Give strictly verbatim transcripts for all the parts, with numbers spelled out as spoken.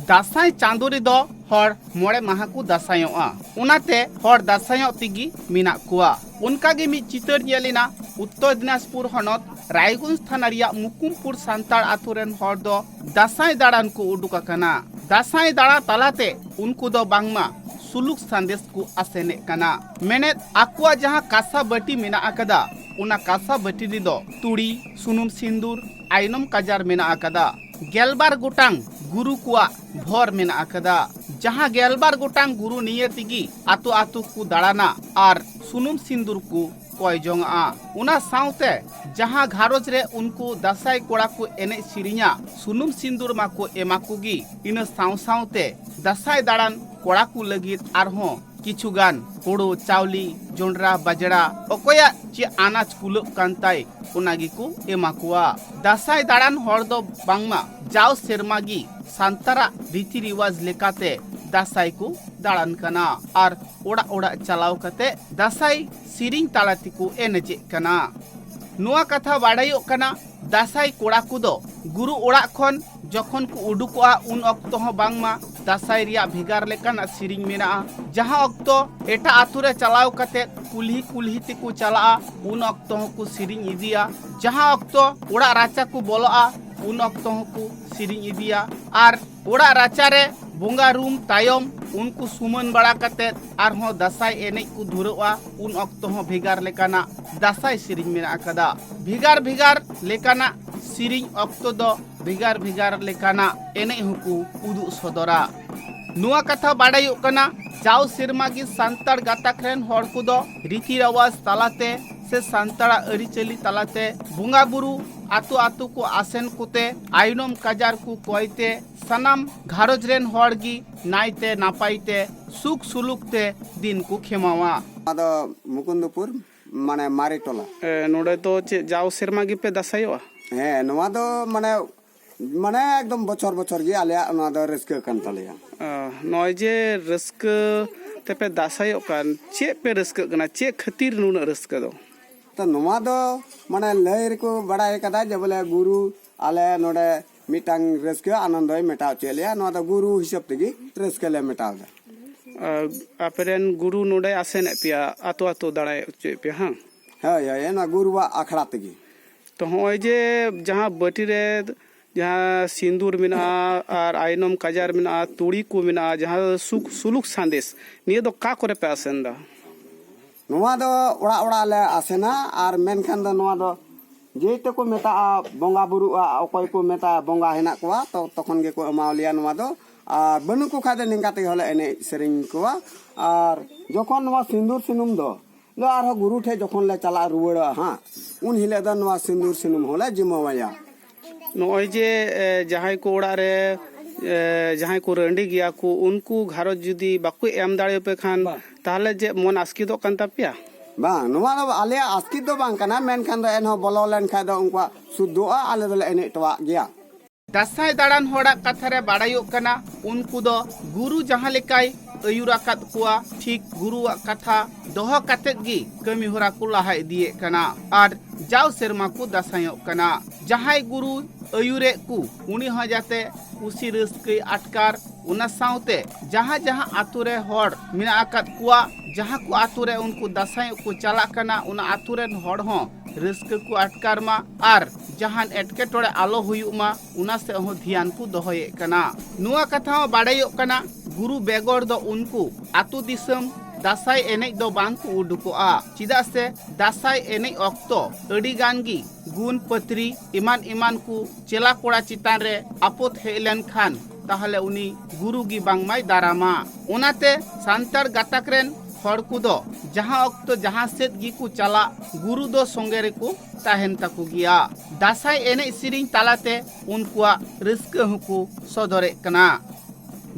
ᱫᱟᱸᱥᱟᱭ ᱪᱟᱸᱫᱳ ᱨᱮᱫᱚ ᱦᱚᱲ ᱢᱚᱬᱮ ᱢᱟᱦᱟ ᱠᱚ ᱫᱟᱸᱥᱟᱭᱚᱜᱼᱟ, ᱚᱱᱟᱛᱮ ᱦᱚᱲ ᱫᱟᱸᱥᱟᱭᱚᱜ ᱛᱮᱜᱮ ᱢᱮᱱᱟᱜ ᱠᱚᱣᱟ᱾ ᱚᱱᱠᱟ ᱜᱮ ᱢᱤᱫ ᱪᱤᱛᱟᱹᱨ ᱧᱮᱞ ᱮᱱᱟ ᱩᱛᱛᱚᱨ ᱫᱤᱱᱟᱡᱽᱯᱩᱨ ᱦᱚᱱᱚᱛ ᱨᱟᱭᱜᱚᱸᱡᱽ ᱛᱷᱟᱱᱟ ᱨᱮᱭᱟᱜ ᱢᱩᱠᱩᱢᱯᱩᱨ ᱥᱟᱱᱛᱟᱲ ᱟᱛᱳ ᱨᱮᱱ ᱦᱚᱲ ᱫᱚ ᱫᱟᱸᱥᱟᱭ ᱫᱟᱬᱟᱱ ᱠᱚ ᱩᱰᱩᱠ ᱟᱠᱟᱱᱟ᱾ ᱫᱟᱸᱥᱟᱭ ᱫᱟᱬᱟ ᱛᱟᱞᱟᱛᱮ ᱩᱱᱠᱩ ᱫᱚ ᱵᱟᱝᱢᱟ ᱥᱩᱞᱩᱠ ᱥᱟᱸᱫᱮᱥ ᱠᱚ ᱟᱥᱮᱱᱮᱫ ᱠᱟᱱᱟ᱾ ᱢᱮᱱᱮᱫ, ᱟᱠᱚᱣᱟᱜ ᱡᱟᱦᱟᱸ ᱠᱟᱸᱥᱟ ᱵᱟᱹᱴᱤ ᱢᱮᱱᱟᱜ ᱟᱠᱟᱫᱟ, ᱚᱱᱟ ᱠᱟᱸᱥᱟ ᱵᱟᱹᱴᱤ ᱨᱮᱫᱚ ᱛᱩᱲᱤ, ᱥᱩᱱᱩᱢ ᱥᱤᱸᱫᱩᱨ, ᱟᱭᱱᱚᱢ ᱠᱟᱡᱟᱨ ᱢᱮᱱᱟᱜ ᱟᱠᱟᱫᱟ᱾ ᱜᱮᱞᱵᱟᱨ ᱜᱚᱴᱟᱝ ᱜᱩᱨᱩ ᱠᱚᱣᱟᱜ ᱵᱷᱚᱨ ᱢᱮᱱᱟᱜ ᱟᱠᱟᱫᱟ, ᱡᱟᱦᱟᱸ ᱜᱮᱞᱵᱟᱨ ᱜᱚᱴᱟᱝ ᱜᱩᱨᱩ ᱱᱤᱭᱟᱹ ᱛᱮᱜᱮ ᱟᱛᱳ ᱟᱛᱳ ᱠᱚ ᱫᱟᱬᱟᱱᱟ ᱟᱨ ᱥᱩᱱᱩᱢ ᱥᱤᱸᱫᱩᱨ ᱠᱚ ᱠᱚᱭ ᱡᱚᱝᱟᱜᱼᱟ᱾ ᱚᱱᱟ ᱥᱟᱶᱛᱮ ᱡᱟᱦᱟᱸ ᱜᱷᱟᱨᱚᱸᱡᱽ ᱨᱮ ᱩᱱᱠᱩ ᱫᱟᱸᱥᱟᱭ ᱠᱚᱲᱟ ᱠᱚ ᱮᱱᱮᱡ ᱥᱮᱨᱮᱧᱟ, ᱥᱩᱱᱩᱢ ᱥᱤᱸᱫᱩᱨ ᱢᱟᱠᱚ ᱮᱢᱟ ᱠᱚᱜᱮ᱾ ᱤᱱᱟᱹ ᱥᱟᱶ ᱥᱟᱶᱛᱮ ᱫᱟᱸᱥᱟᱭ ᱫᱟᱬᱟᱱ ᱠᱚᱲᱟ ᱠᱚ ᱞᱟᱹᱜᱤᱫ ᱟᱨᱦᱚᱸ ᱠᱤᱪᱷᱩ ᱜᱟᱱ ᱦᱳᱲᱳ, ᱪᱟᱣᱞᱮ, ᱡᱚᱱᱰᱨᱟ, ᱵᱟᱡᱽᱲᱟ, ᱚᱠᱚᱭᱟᱜ ᱪᱮᱫ ᱟᱱᱟᱡ ᱠᱩᱞᱟᱹᱜ ᱠᱟᱱ ᱛᱟᱭ, ᱚᱱᱟ ᱜᱮᱠᱚ ᱮᱢᱟ ᱠᱚᱣᱟ᱾ ᱫᱟᱸᱥᱟᱭ ᱫᱟᱬᱟᱱ ᱦᱚᱲ ᱫᱚ ᱵᱟᱝᱢᱟ ᱡᱟᱣ ᱥᱮᱨᱢᱟ ᱜᱮ ᱥᱟᱱᱛᱟᱲᱟᱜ ᱨᱤᱛᱤ ᱨᱮᱣᱟᱡᱽ ᱞᱮᱠᱟᱛᱮ ᱫᱟᱸᱥᱟᱭ ᱠᱚ ᱫᱟᱬᱟᱱ ᱠᱟᱱᱟ ᱟᱨ ᱚᱲᱟᱜ ᱚᱲᱟᱜ ᱪᱟᱞᱟᱣ ᱠᱟᱛᱮ ᱫᱟᱸᱥᱟᱭ ᱥᱮᱨᱮᱧ ᱛᱟᱞᱟ ᱛᱮᱠᱚ ᱮᱱᱮᱡᱮᱜ ᱠᱟᱱᱟ᱾ ᱱᱚᱣᱟ ᱠᱟᱛᱷᱟ ᱵᱟᱰᱟᱭᱚᱜ ᱠᱟᱱᱟ, ᱫᱟᱸᱥᱟᱭ ᱠᱚᱲᱟ ᱠᱚᱫᱚ ᱜᱩᱨᱩ ᱚᱲᱟᱜ ᱠᱷᱚᱱ ᱡᱚᱠᱷᱚᱱ ᱠᱚ ᱩᱰᱩᱠᱚᱜᱼᱟ, ᱩᱱ ᱚᱠᱛᱚ ᱦᱚᱸ ᱵᱟᱝᱢᱟ ᱫᱟᱸᱥᱟᱭ ᱨᱮᱭᱟᱜ ᱵᱷᱮᱜᱟᱨ ᱞᱮᱠᱟᱱᱟᱜ ᱥᱮᱨᱮᱧ ᱢᱮᱱᱟᱜᱼᱟ᱾ ᱡᱟᱦᱟᱸ ᱚᱠᱛᱚ ᱮᱴᱟᱜ ᱟᱛᱳ ᱨᱮ ᱪᱟᱞᱟᱣ ᱠᱟᱛᱮ ᱠᱩᱞᱦᱤ ᱠᱩᱞᱦᱤ ᱛᱮᱠᱚ ᱪᱟᱞᱟᱜᱼᱟ, ᱩᱱ ᱚᱠᱛᱚ ᱦᱚᱸᱠᱚ ᱥᱮᱨᱮᱧ ᱤᱫᱤᱭᱟ᱾ ᱡᱟᱦᱟᱸ ᱚᱠᱛᱚ ᱚᱲᱟᱜ ᱨᱟᱪᱟ ᱠᱚ ᱵᱚᱞᱚᱜᱼᱟ, ᱩᱱ ᱚᱠᱛᱚ ᱦᱚᱸᱠᱚ ᱥᱮᱨᱮᱧ ᱤᱫᱤᱭᱟ᱾ ᱟᱨ ᱚᱲᱟᱜ ᱨᱟᱪᱟ ᱨᱮ ᱵᱚᱸᱜᱟ ᱨᱩᱢ ᱛᱟᱭᱚᱢ ᱩᱱᱠᱩ ᱥᱩᱢᱟᱹᱱ ᱵᱟᱲᱟ ᱠᱟᱛᱮ ᱟᱨᱦᱚᱸ ᱫᱟᱸᱥᱟᱭ ᱮᱱᱮᱡ ᱠᱚ ᱫᱷᱩᱨᱟᱹᱜᱼᱟ, ᱩᱱ ᱚᱠᱛᱚ ᱦᱚᱸ ᱵᱷᱮᱜᱟᱨ ᱞᱮᱠᱟᱱᱟᱜ ᱫᱟᱸᱥᱟᱭ ᱥᱮᱨᱮᱧ ᱢᱮᱱᱟᱜ ᱟᱠᱟᱫᱟ᱾ ᱵᱷᱮᱜᱟᱨ ᱵᱷᱮᱜᱟᱨ ᱞᱮᱠᱟᱱᱟᱜ ᱥᱮᱨᱮᱧ ᱚᱠᱛᱚ ᱫᱚ ᱵᱷᱮᱜᱟᱨ ᱵᱷᱮᱜᱟᱨ ᱞᱮᱠᱟᱱᱟᱜ ᱮᱱᱮᱡ ᱦᱚᱸᱠᱚ ᱩᱫᱩᱜ ᱥᱚᱫᱚᱨᱟ᱾ ᱱᱚᱣᱟ ᱠᱟᱛᱷᱟ ᱵᱟᱰᱟᱭᱚᱜ ᱠᱟᱱᱟ, ᱡᱟᱣ ᱥᱮᱨᱢᱟ ᱜᱮ ᱥᱟᱱᱛᱟᱲ ᱜᱟᱛᱟᱠ ᱨᱮᱱ ᱦᱚᱲ ᱠᱚᱫᱚ ᱨᱤᱛᱤ ᱨᱮᱣᱟᱡᱽ ᱛᱟᱞᱟᱛᱮ ᱥᱮ ᱥᱟᱱᱛᱟᱲᱟᱜ ᱟᱹᱨᱤᱪᱟᱹᱞᱤ ᱛᱟᱞᱟᱛᱮ ᱵᱚᱸᱜᱟ ᱵᱩᱨᱩ ᱟᱛᱳ ᱟᱛᱳ ᱠᱚ ᱟᱥᱮᱱ ᱠᱚᱛᱮ ᱟᱭᱱᱚᱢ ᱠᱟᱡᱟᱨ ᱠᱚ ᱠᱚᱭ ᱛᱮ ᱥᱟᱱᱟᱢ ᱜᱷᱟᱨᱚᱸᱡᱽ ᱨᱮᱱ ᱦᱚᱲ ᱜᱮ ᱱᱟᱭᱛᱮ ᱱᱟᱯᱟᱭ ᱛᱮ ᱥᱩᱠ ᱥᱩᱞᱩᱠ ᱛᱮ ᱫᱤᱱ ᱠᱚ ᱠᱷᱮᱢᱟᱣᱟ᱾ ᱱᱚᱣᱟ ᱫᱚ ᱢᱩᱠᱩᱱᱫᱚᱯᱩᱨ, ᱢᱟᱱᱮ ᱢᱟᱨᱮ ᱴᱚᱞᱟ᱾ ᱮ, ᱱᱚᱰᱮ ᱫᱚ ᱪᱮᱫ ᱡᱟᱣ ᱥᱮᱨᱢᱟ ᱜᱮᱯᱮ ᱫᱟᱸᱥᱟᱭᱚᱜᱼᱟ? ᱦᱮᱸ, ᱱᱚᱣᱟ ᱫᱚ ᱢᱟᱱᱮ, ᱢᱟᱱᱮ ᱮᱠᱫᱚᱢ ᱵᱚᱪᱷᱚᱨ ᱵᱚᱪᱷᱚᱨ ᱜᱮ ᱟᱞᱮᱭᱟᱜ ᱱᱚᱣᱟ ᱫᱚ ᱨᱟᱹᱥᱠᱟᱹ ᱠᱟᱱ ᱛᱟᱞᱮᱭᱟ᱾ ᱚ, ᱱᱚᱜᱼᱚᱭ ᱡᱮ ᱨᱟᱹᱥᱠᱟᱹ ᱛᱮᱯᱮ ᱫᱟᱸᱥᱟᱭᱚᱜ ᱠᱟᱱ, ᱪᱮᱫ ᱯᱮ ᱨᱟᱹᱥᱠᱟᱹᱜ ᱠᱟᱱᱟ? ᱪᱮᱫ ᱠᱷᱟᱹᱛᱤᱨ ᱱᱩᱱᱟᱹᱜ ᱨᱟᱹᱥᱠᱟᱹ ᱫᱚ? ᱛᱚ ᱱᱚᱣᱟ ᱫᱚ ᱢᱟᱱᱮ ᱞᱟᱹᱭ ᱨᱮᱠᱚ ᱵᱟᱲᱟᱭ ᱠᱟᱫᱟ ᱡᱮ ᱵᱚᱞᱮ ᱜᱩᱨᱩ ᱟᱞᱮ ᱱᱚᱰᱮ ᱢᱤᱫᱴᱟᱝ ᱨᱟᱹᱥᱠᱟᱹ ᱟᱱᱚᱱᱫᱚᱭ ᱢᱮᱴᱟᱣ ᱦᱚᱪᱚᱭᱮᱫ ᱞᱮᱭᱟ᱾ ᱱᱚᱣᱟ ᱫᱚ ᱜᱩᱨᱩ ᱦᱤᱥᱟᱹᱵ ᱛᱮᱜᱮ ᱨᱟᱹᱥᱠᱟᱹ ᱞᱮ ᱢᱮᱴᱟᱣ ᱮᱫᱟ᱾ ᱟᱨ ᱟᱯᱮ ᱨᱮᱱ ᱜᱩᱨᱩ ᱱᱚᱰᱮ ᱟᱥᱮᱱᱮᱫ ᱯᱮᱭᱟ, ᱟᱛᱳ ᱟᱛᱳ ᱫᱟᱬᱟᱭ ᱦᱚᱪᱚᱭᱮᱫ ᱯᱮᱭᱟ, ᱦᱟᱝ? ᱦᱳᱭ, ᱦᱳᱭ, ᱱᱚᱣᱟ ᱜᱩᱨᱩᱣᱟᱜ ᱟᱠᱷᱲᱟ ᱛᱮᱜᱮ᱾ ᱛᱚ, ᱦᱚᱸᱜᱼᱚᱭ ᱡᱮ ᱡᱟᱦᱟᱸ ᱵᱟᱹᱴᱤ ᱨᱮ ᱡᱟᱦᱟᱸ ᱥᱤᱸᱫᱩᱨ ᱢᱮᱱᱟᱜᱼᱟ ᱟᱨ ᱟᱭᱱᱚᱢ ᱠᱟᱡᱟᱨ ᱢᱮᱱᱟᱜᱼᱟ, ᱛᱩᱲᱤ ᱠᱚ ᱢᱮᱱᱟᱜᱼᱟ, ᱡᱟᱦᱟᱸ ᱫᱚ ᱥᱩᱠ-, ᱥᱩᱞᱩᱠ ᱥᱟᱸᱫᱮᱥ, ᱱᱤᱭᱟᱹ ᱫᱚ ᱚᱠᱟ ᱠᱚᱨᱮ ᱯᱮ ᱟᱥᱮᱱ ᱮᱫᱟ? ᱱᱚᱣᱟ ᱫᱚ ᱚᱲᱟᱜ ᱚᱲᱟᱜ ᱞᱮ ᱟᱥᱮᱱᱟ, ᱟᱨ ᱢᱮᱱᱠᱷᱟᱱ ᱫᱚ ᱱᱚᱣᱟ ᱫᱚ ᱡᱮᱭ ᱛᱮᱠᱚ ᱢᱮᱛᱟᱜᱼᱟ ᱵᱚᱸᱜᱟ ᱵᱩᱨᱩᱜᱼᱟ, ᱚᱠᱚᱭ ᱠᱚ ᱢᱮᱛᱟᱜᱼᱟ ᱵᱚᱸᱜᱟ ᱦᱮᱱᱟᱜ ᱠᱚᱣᱟ, ᱛᱚ ᱛᱚᱠᱷᱚᱱ ᱜᱮᱠᱚ ᱮᱢᱟᱣ ᱞᱮᱭᱟ ᱱᱚᱣᱟ ᱫᱚ᱾ ᱟᱨ ᱵᱟᱹᱱᱩᱜ ᱠᱚ ᱠᱷᱟᱡ ᱫᱚ ᱱᱤᱝᱠᱟ ᱛᱮᱜᱮ ᱦᱚᱸᱞᱮ ᱮᱱᱮᱡ ᱥᱮᱨᱮᱧ ᱠᱚᱣᱟ᱾ ᱟᱨ ᱡᱚᱠᱷᱚᱱ ᱱᱚᱣᱟ ᱥᱤᱸᱫᱩᱨ ᱥᱩᱱᱩᱢ ᱫᱚ ᱫᱚ ᱟᱨᱦᱚᱸ ᱜᱩᱨᱩ ᱴᱷᱮᱡ ᱡᱚᱠᱷᱚᱱ ᱞᱮ ᱪᱟᱞᱟᱜ ᱨᱩᱣᱟᱹᱲᱟ ᱦᱟᱸᱜ, ᱩᱱ ᱦᱤᱞᱳᱜ ᱫᱚ ᱱᱚᱣᱟ ᱥᱤᱸᱫᱩᱨ ᱥᱩᱱᱩᱢ ᱦᱚᱸᱞᱮ ᱡᱤᱢᱟᱹᱣᱟᱭᱟ᱾ ᱱᱚᱜᱼᱚᱭ ᱡᱮ, ᱮ, ᱡᱟᱦᱟᱸᱭ ᱠᱚ ᱚᱲᱟᱜ ᱨᱮ, ᱮ, ᱡᱟᱦᱟᱸᱭ ᱠᱚ ᱨᱟᱺᱰᱤ ᱜᱮᱭᱟ ᱠᱚ, ᱩᱱᱠᱩ ᱜᱷᱟᱨᱚᱸᱡᱽ ᱡᱩᱫᱤ ᱵᱟᱠᱚ ᱮᱢ ᱫᱟᱲᱮᱭᱟᱯᱮ ᱠᱷᱟᱱ, ᱵᱟᱝ᱾ ᱛᱟᱦᱚᱞᱮ ᱪᱮᱫ ᱢᱚᱱ ᱟᱥᱠᱮᱛᱚᱜ ᱠᱟᱱ ᱛᱟᱯᱮᱭᱟ? ᱵᱟᱝ, ᱱᱚᱣᱟ ᱫᱚ ᱟᱞᱮᱭᱟᱜ ᱟᱥᱠᱮᱛ ᱫᱚ ᱵᱟᱝ ᱠᱟᱱᱟ, ᱢᱮᱱᱠᱷᱟᱱ ᱫᱚ ᱮᱱᱦᱚᱸ ᱵᱚᱞᱚ ᱞᱮᱱᱠᱷᱟᱱ ᱫᱚ ᱩᱱᱠᱩᱣᱟᱜ ᱥᱩᱫᱽᱫᱷᱚᱜᱼᱟ, ᱟᱞᱮ ᱫᱚᱞᱮ ᱮᱱᱮᱡ ᱦᱚᱴᱚᱣᱟᱜ ᱜᱮᱭᱟ᱾ ᱫᱟᱸᱥᱟᱭ ᱫᱟᱬᱟᱱ ᱦᱚᱲᱟᱜ ᱠᱟᱛᱷᱟ ᱨᱮ ᱵᱟᱲᱟᱭᱚᱜ ᱠᱟᱱᱟ, ᱩᱱᱠᱩ ᱫᱚ ᱜᱩᱨᱩ ᱡᱟᱦᱟᱸ ᱞᱮᱠᱟᱭ ᱟᱹᱭᱩᱨ ᱟᱠᱟᱫ ᱠᱚᱣᱟ, ᱴᱷᱤᱠ ᱜᱩᱨᱩᱣᱟᱜ ᱠᱟᱛᱷᱟ ᱫᱚᱦᱚ ᱠᱟᱛᱮᱫ ᱜᱮ ᱠᱟᱹᱢᱤ ᱦᱚᱨᱟ ᱠᱚ ᱞᱟᱦᱟ ᱤᱫᱤᱭᱮᱫ ᱠᱟᱱᱟ ᱟᱨ ᱡᱟᱣ ᱥᱮᱨᱢᱟ ᱠᱚ ᱫᱟᱸᱥᱟᱭᱚᱜ ᱠᱟᱱᱟ᱾ ᱡᱟᱦᱟᱸᱭ ᱜᱩᱨᱩ ᱟᱹᱭᱩᱨᱮᱫ ᱠᱚ, ᱩᱱᱤ ᱦᱚᱸ ᱡᱟᱛᱮ ᱠᱩᱥᱤ ᱨᱟᱹᱥᱠᱟᱹᱭ ᱟᱴᱠᱟᱨ, ᱚᱱᱟ ᱥᱟᱶᱛᱮ ᱡᱟᱦᱟᱸ ᱡᱟᱦᱟᱸ ᱟᱛᱳ ᱨᱮ ᱦᱚᱲ ᱢᱮᱱᱟᱜ ᱟᱠᱟᱫ ᱠᱚᱣᱟ, ᱡᱟᱦᱟᱸ ᱠᱚ ᱟᱛᱳ ᱨᱮ ᱩᱱᱠᱩ ᱫᱟᱸᱥᱟᱭᱚᱜ ᱠᱚ ᱪᱟᱞᱟᱜ ᱠᱟᱱᱟ, ᱚᱱᱟ ᱟᱛᱳ ᱨᱮᱱ ᱦᱚᱲ ᱦᱚᱸ ᱨᱟᱹᱥᱠᱟᱹ ᱠᱚ ᱟᱴᱠᱟᱨ ᱢᱟ ᱟᱨ ᱡᱟᱦᱟᱱ ᱮᱴᱠᱮᱴᱚᱬᱮ ᱟᱞᱚ ᱦᱩᱭᱩᱜ ᱢᱟ, ᱚᱱᱟ ᱥᱮᱫ ᱦᱚᱸ ᱫᱷᱮᱭᱟᱱ ᱠᱚ ᱫᱚᱦᱚᱭᱮᱫ ᱠᱟᱱᱟ᱾ ᱱᱚᱣᱟ ᱠᱟᱛᱷᱟ ᱦᱚᱸ ᱵᱟᱰᱟᱭᱚᱜ ᱠᱟᱱᱟ, ᱜᱩᱨᱩ ᱵᱮᱜᱚᱨ ᱫᱚ ᱩᱱᱠᱩ ᱟᱛᱳ ᱫᱤᱥᱚᱢ ᱫᱟᱸᱥᱟᱭ ᱮᱱᱮᱡ ᱫᱚ ᱵᱟᱝ ᱠᱚ ᱩᱰᱩᱠᱚᱜᱼᱟ, ᱪᱮᱫᱟᱜ ᱥᱮ ᱫᱟᱸᱥᱟᱭ ᱮᱱᱮᱡ ᱚᱠᱛᱚ ᱟᱹᱰᱤ ᱜᱟᱱ ᱜᱮ ᱜᱩᱱ ᱯᱟᱹᱛᱨᱤ ᱮᱢᱟᱱ ᱮᱢᱟᱱ ᱠᱚ ᱪᱮᱞᱟ ᱠᱚᱲᱟ ᱪᱮᱛᱟᱱ ᱨᱮ ᱟᱯᱚᱛ ᱦᱮᱡ ᱞᱮᱱᱠᱷᱟᱱ, ᱛᱟᱦᱚᱞᱮ ᱩᱱᱤ ᱜᱩᱨᱩ ᱜᱮ ᱵᱟᱝᱢᱟᱭ ᱫᱟᱨᱟᱢᱟ᱾ ᱚᱱᱟᱛᱮ ᱥᱟᱱᱛᱟᱲ ᱜᱟᱛᱟᱠ ᱨᱮᱱ ᱦᱚᱲ ᱠᱚᱫᱚ ᱡᱟᱦᱟᱸ ᱚᱠᱛᱚ ᱡᱟᱦᱟᱸ ᱥᱮᱫ ᱜᱮᱠᱚ ᱪᱟᱞᱟᱜ, ᱜᱩᱨᱩ ᱫᱚ ᱥᱚᱸᱜᱮ ᱨᱮᱠᱚ ᱛᱟᱦᱮᱱ ᱛᱟᱠᱚ ᱜᱮᱭᱟ᱾ ᱫᱟᱸᱥᱟᱭ ᱮᱱᱮᱡ ᱥᱮᱨᱮᱧ ᱛᱟᱞᱟᱛᱮ ᱩᱱᱠᱩᱣᱟᱜ ᱨᱟᱹᱥᱠᱟᱹ ᱦᱚᱸᱠᱚ ᱥᱚᱫᱚᱨᱮᱫ ᱠᱟᱱᱟ᱾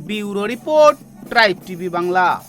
ᱵᱤᱭᱩᱨᱳ ᱨᱤᱯᱳᱨᱴ, ᱴᱨᱟᱭᱤᱵᱽ ᱴᱤᱵᱷᱤ ᱵᱟᱝᱞᱟ᱾